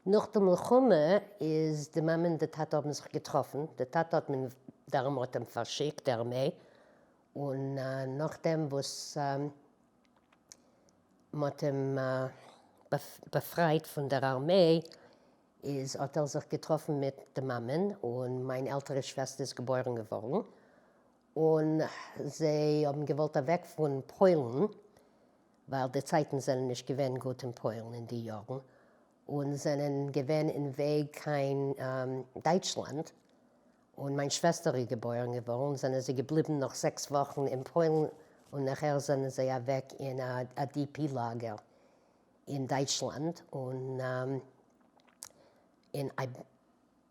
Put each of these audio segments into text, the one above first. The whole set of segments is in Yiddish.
נאך די מלחמה איז די מאמע און די טאטע האבן זיך געטראפן, די טאטע האט מען די ארמעי האט אים פארשיקט די ארמעי, און נאכדעם וואס מ'האט אים באפרייט פון דער ארמעי איז האט ער זיך געטראפן מיט די מאמען, און מיין עלטערע שוועסטער איז געבוירן געווארן, און זיי האבן געוואלט אוועק פון פוילן, ווייל די צייטן זענען נישט געווען גוט אין פוילן אין די יארן, און זענען געווען אין וועג קיין דייטשלאנד, און מיין שוועסטער איז געבוירן געווארן, זענען זיי געבליבן נאך 6 וואכן אין פוילן, און נאכער זענען זיי אוועק אין א DP לאגער אין דייטשלאנד, און אין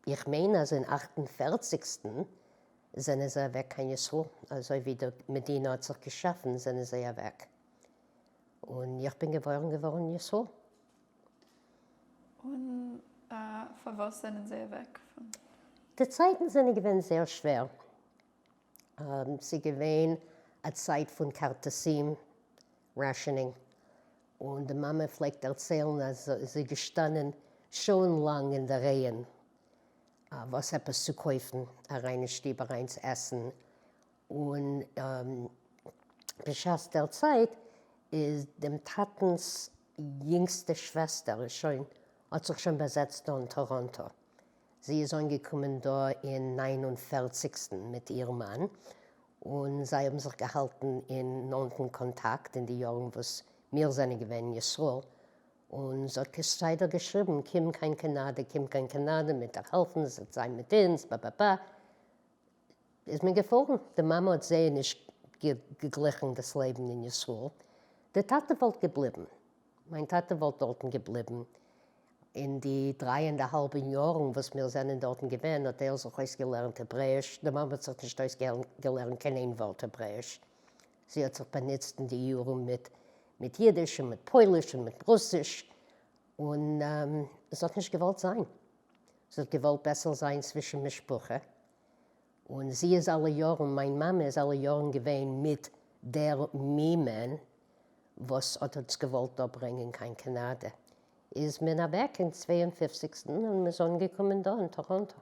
איך מיין אז אין אכט און פערציגסטן זענען זיי אוועק קיין ישראל, אזוי ווי די מדינה האט זיך געשאפן זענען זיי אוועק, און איך בין געבוירן געווארן אין ישראל. און פארוואס זענען זיי אוועק פון? די צייטן זענען געווען זייער שווער, ס'איז געווען א צייט פון כרטיסים, rationing, און די מאמע פלעגט דערציילן אז זי איז געשטאנען שעה'ן לאנג אין די רייען וואס עפעס צו קויפן אריין אין שטוב אריין צו עסן, און בשעת דער צייט איז דעם טאטנ'ס יונגסטע שוועסטער איז שוין האט זיך שוין באזעצט דא אין טאראנטא, זי איז אנגעקומען דא אין ניין און פערציגסטן מיט איר מאן, און זיי האבן זיך געהאלטן אין נאנטן קאנטאקט אין די יארן וואס מיר זענען געווען אין ישראל, און זי האט כסדר געשריבן, קום קיין קאנאדע, קום קיין קאנאדע, מ'וועט דיר העלפן, זיי זיין מיט אונז, בא בא בא. איז מען געפארן, די מאמע האט זייער נישט געגליכן דאס לעבן אין ישראל, די טאטע וואלט געבליבן, מיין טאטע וואלט דארטן געבליבן, אין די דריי און א האלבע יארן וואס מיר זענען דארטן געווען האט ער זיך אויסגעלערנט העברעיש, די מאמע האט זיך נישט אויסגעלערנט קיין איין ווארט העברעיש, זי האט זיך באנוצט אין די יארן מיט מיט אידיש און מיט פויליש און מיט רוסיש, און זי האט נישט געוואלט זיין, זי האט געוואלט בעסער זיין צווישן משפחה, און זי איז אלע יארן, מיין מאמע איז אלע יארן געווען מיט דער מומען וואס האט אונז געוואלט דא ברענגען קיין קאנאדע, איז מען אוועק אין צוויי און פופציגסטן און מ'איז אנגעקומען דא אין טאראנטא.